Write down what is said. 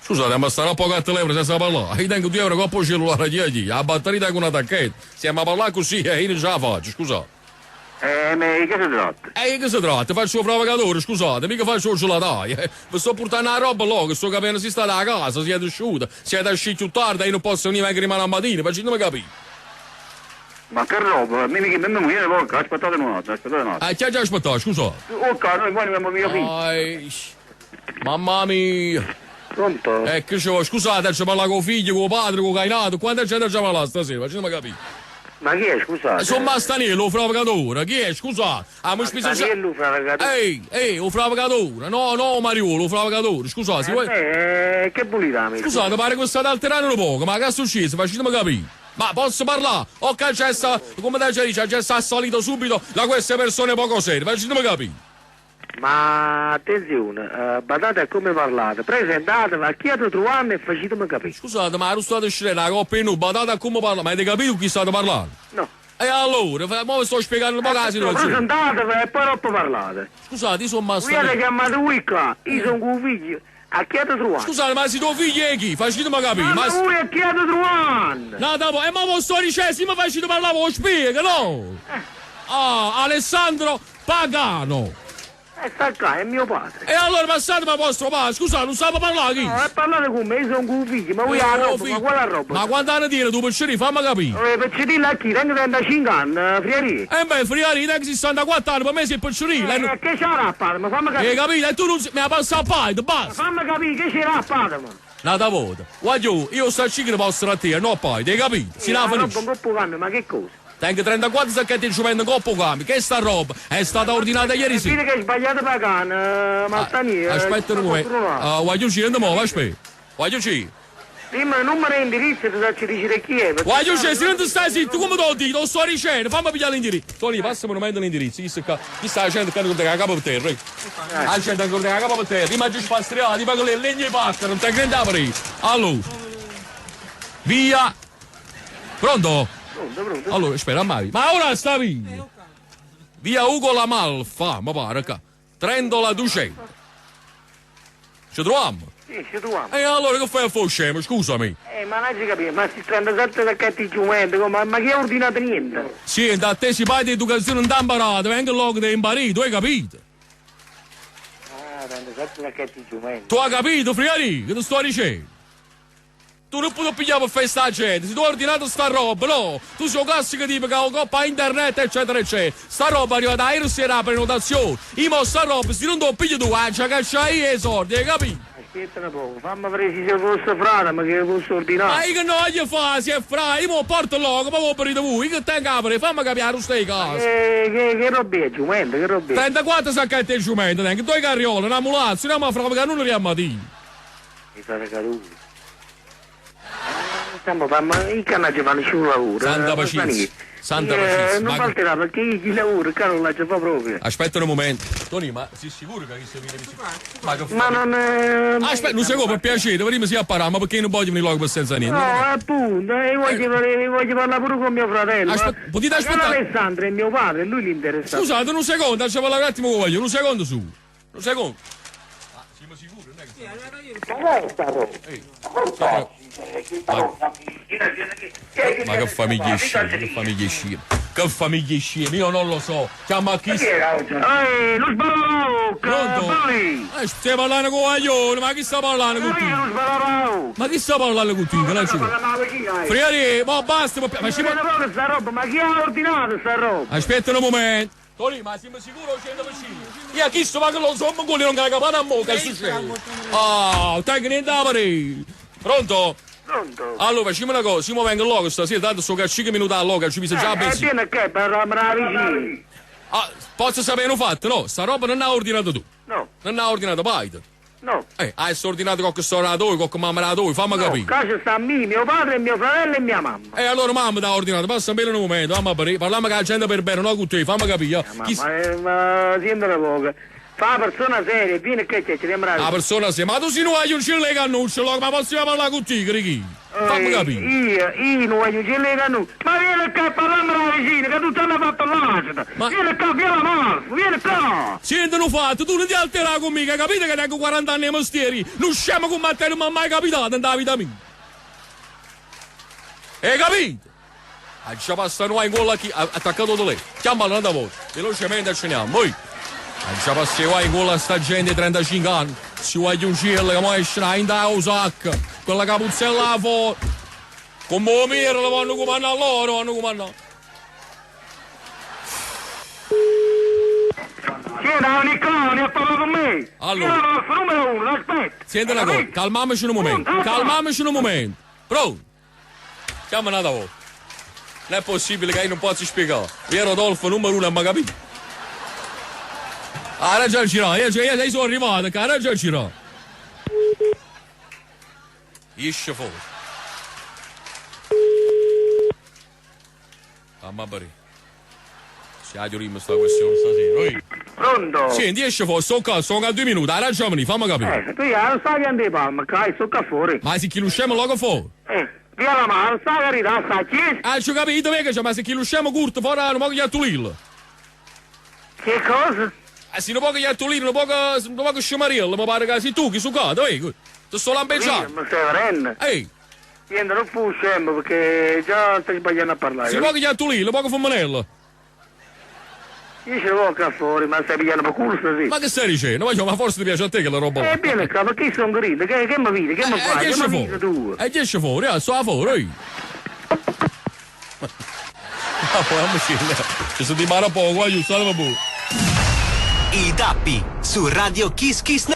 Scusate, ma starò poco al telefono senza parlare. Io tengo 2 euro coppa 'o cellulare chi è chi? 'A batteria tengo una tacchetta. Stiamo a parlare così e io non ce la faccio, scusate. Eh, ma 'e che si tratta? E 'e che si tratta? Faccio 'o fravecatore, scusate, mica faccio 'o gelataio. Vi sto portando 'a roba là, sto capendo se state a casa, siete usciuti, siete usciti più tardi e io non posso venire anche rimane a mattina, facetemi capire. Ma che roba? Mi mi mi mi viene aspettate un attimo, aspettate un attimo. Ah, chi ha già aspettato, scusate. Oh, caro, noi abbiamo mio figlio. Ai, mamma mia. Pronto? Ecco, scusate, ci parla con il figlio, con il padre, con il cainato, quanta gente ci parla stasera? Facetemi capire. Ma chi è, scusate? Sono Mastaniello, il fravecatore, chi è, scusate? Ah, mi spiso Mastaniello, fravecatore? Ehi, ehi, il fravecatore, no, no, Mariolo, il fravecatore, scusate, se vuoi... Che volete, amico? Scusate, pare che state alterando un poco, ma che è successo? Facetemi capire. Ma posso parlare? O che c'è sta, come te dice, c'è sta assalito subito da queste persone poco serie, facetemi capire. Ma attenzione, badate a come parlate, presentatevi a chi avete trovato e facetemi capire. Scusate, ma non state uscendo la coppa in nu, badate a come parlate, ma avete capito chi state parlando? No. E allora, mo vi sto spiegando un po' la situazione. Presentatevi e poi dopo parlate. Scusate, io sono Voi avete Mastaniello. chiamato voi qua, io sono con figlio, a chi avete trovato? Scusate, ma se tuo figlio è chi? Facetemi capire. Ma Ma... voi a chi avete trovato? No, dopo, e ma mo sto dicendo, se mi facete parlare, ve lo spiego, no? Ah, Alessandro Pagano. E sta qua, è mio padre. E allora passatemi a vostro padre, scusate, non sa parlare chi? No, e parlate con me, io sono con figlio, ma voi la roba, ma quale roba? Ma quanto anni tiene tu piccino, fammi capire. Per dirla a chi? Tengo 35 anni, Friari. E beh, Friari, tengo 64 anni, per me sei piccolino. Che c'era a padre? Ma fammi Hai capire. capito? E tu non sei... Mi ha passato a padre, basta. Fammi capire che c'era a padre, ma. Nata volta. Guaglio, io sto a che posso trattenere, no poi, hai capito? Si la La roba finisce. un po' cambia, ma che cosa? Tengo 34 sacchetti di cemento coppo cambio. Che sta roba? È stata ordinata ieri sera. Dire che hai sbagliato pagano, ma sta lì. Aspetta un momento. Ah, Guaglio ci, andiamo, vai, aspetta. Guaglio ci. Dimmi il numero e indirizzo, ti faccio dire chi è. perché- Guaglio ci, se non ti stai zitto, come te lo dico? Te lo sto dicendo, fammi pigliare l'indirizzo. Tony, passami un momento l'indirizzo. Chi sta qua? Chi sta la gente che non la capo per terra? eh? La gente che non la capo per terra. Immagino spastriati, pago le legne e pacca, non ti credi a aprire. Allora. Via. Pronto? Pronto, pronto. Allora, spera, Mari. Ma ora sta via. Via Ugo La Malfa, mi pare qua. Trendola 200. Ci troviamo? Sì, ci troviamo. E allora che fai a fare scemo, scusami? Ma non ci capisco, ma si 37 sacchetti di giumento, ma chi ha ordinato niente? Sì, da te si parla di educazione non t'ha imparato, venga là che ti impari, tu hai capito? Ah, 37 sacchetti di giumento. Tu hai capito, Friari, che ti sto dicendo? Tu non puoi pigliare per festa la gente, se tu hai ordinato sta roba, no? Tu sei un classico tipo che ha coppa internet, eccetera, eccetera. Sta roba arriva da ieri sera a prenotazione. Io mo sta roba, se non te lo piglio tu, ci caccia io i soldi, hai capito? Aspetta un poco, fammi precisare se fosse frate, ma che fosse ordinato. Ma io che non voglio fare, si è fra, io mo porto là, come voi aprite voi, io che tengo a aprire, fammi capire, non stai casa. Che roba è, giumento, che roba è? 34 sacchetti di giumento, tengo due carriole, una mulazza, una mafra, non li ammatino. Mi fate caduto. Stiamo ma i canaggi fanno nessun lavoro. Santa eh, pazienza, ma niente. santa pazienza, Non ma- falterà perché io chi lavora, qua non la fa proprio. Aspetta un momento. Tony, ma sei sicuro che chi viene Ma che Ma non è... Aspetta, un secondo, per piacere, prima si appara, ma perché non voglio venire luogo per senza niente? No, appunto, io voglio parlare pure con mio fratello. Aspetta, ma- potete ma aspettare? Alessandro è mio padre, lui l'interessato. Scusate, un secondo, lascia parlare un attimo con voglio, un secondo su. Un secondo. Ah, siamo sicuri, non è che... Ma che famiglia scema, che famiglia scema. Che famiglia scema, io non lo so. Chiama chi... Ehi, lo sbarrò, Pronto? Stai parlando con Aglione, ma chi sta parlando con te? Lo sbarrò. Ma chi sta parlando con te? Non ci Friari, ma basta, ma ma ci- Ma roba, ma chi ha ordinato sta roba? Aspetta un momento. Tony, ma siamo sicuri o 100%? Io chi sto ma che lo so, ma quello non caga a mo, che succede? Ah, tengo niente da aprire. Pronto? Pronto? Allora, facciamo una cosa, io vengo là stasera, tanto sto che 5 minuti all'oca, ci mi già benzina. Vieni qua, parliamo la vicina. Ah, posso sapere un fatto, no? Sta roba non l'ha ordinato tu. No. Non l'ha ordinato Biden. No. Hai ordinato qualche storia tu, qualche mamma tu, fammi capire. Qua ci sta me, mio padre, mio fratello e mia mamma. E allora mamma ti ha ordinato, passa bene un momento, mamma, parliamo con la gente per bene, no con te, fammi capire. Ma, Chi... ma, ma senti una poco. Fa la persona seria, vieni qua e ci andiamo La persona se, ma tu sei nuovo, non ce le cannucce, ma possiamo parlare con te, chi? Fammi capire. Io, io non voglio ce le cannucce. Ma vieni qua a parlarmi alla vicina, che tu ti hanno fatto l'acido. Ma- Vieni qua, vieni la mano, vieni qua. Senti, non fatto, tu non ti alterare con me, capite che tengo 40 anni di mestieri? Non scemo come a te, non mi è mai capitato nella vita mia. Hai capito? Ah, già passa noi in gola chi attaccato da lei. Chiamalo un'altra volta. Velocemente ce ne andiamo. Voi. Ah, già passa qua in gola sta gente di 35 anni. Si vuole un cielo che mo esce in da Osaka. Con la capuzzella fuori. Come mira, lo vanno comandare loro, vanno comandare. Tieni, Nicola, ne ha parlato con me. Allora. Io la numero uno, aspetta. Senti una cosa, calmiamoci un momento. Calmiamoci un momento. Pronto? Chiama un'altra volta. Non è possibile che io non possa spiegare. Io Rodolfo numero uno, ma capito? Ah, ragione girà, io, io, io sono arrivato, che ragione girà. Esce fuori. Ah, ma bari. Si ha di sta questione stasera. Oi. Pronto? Senti, esce fuori, sto qua, sono a due minuti, ha ragione, fammi capire. Eh, tu ya non stai andando palma, che sto qua fuori. Ma se chi l'usciamo logo fuori? Eh, via la mano, sta carità, sta chiesa. Ah, ci ho capito, che c'è, ma se chi l'usciamo curto, fuori, non poco gli attulillo. Che cosa? Ah, se non poco gli attulillo, non poco, non poco scemariello, mi pare che sei tu, chi su qua, dove? Ti sto lampeggiando. Mi stai verendo? Ehi, Niente, non fu scemo perché già stai sbagliando a parlare. se poco gli attulillo, poco femminello. Io ce l'ho qua fuori, ma stai pigliando per culo stasera. Ma che stai dicendo? Ma, ma forse ti piace a te che la roba là. Eh, vieni qua, perché sono grido? Che, che mi vedi? Che mi fai? Eh, Che esce mi vedi tu? fuori. Eh, esce fuori, eh, sto a fuori. ehi. Ma poi amici, ci sentiamo poco, aiuto, salve pure. I tappi su Radio Kiss Kiss.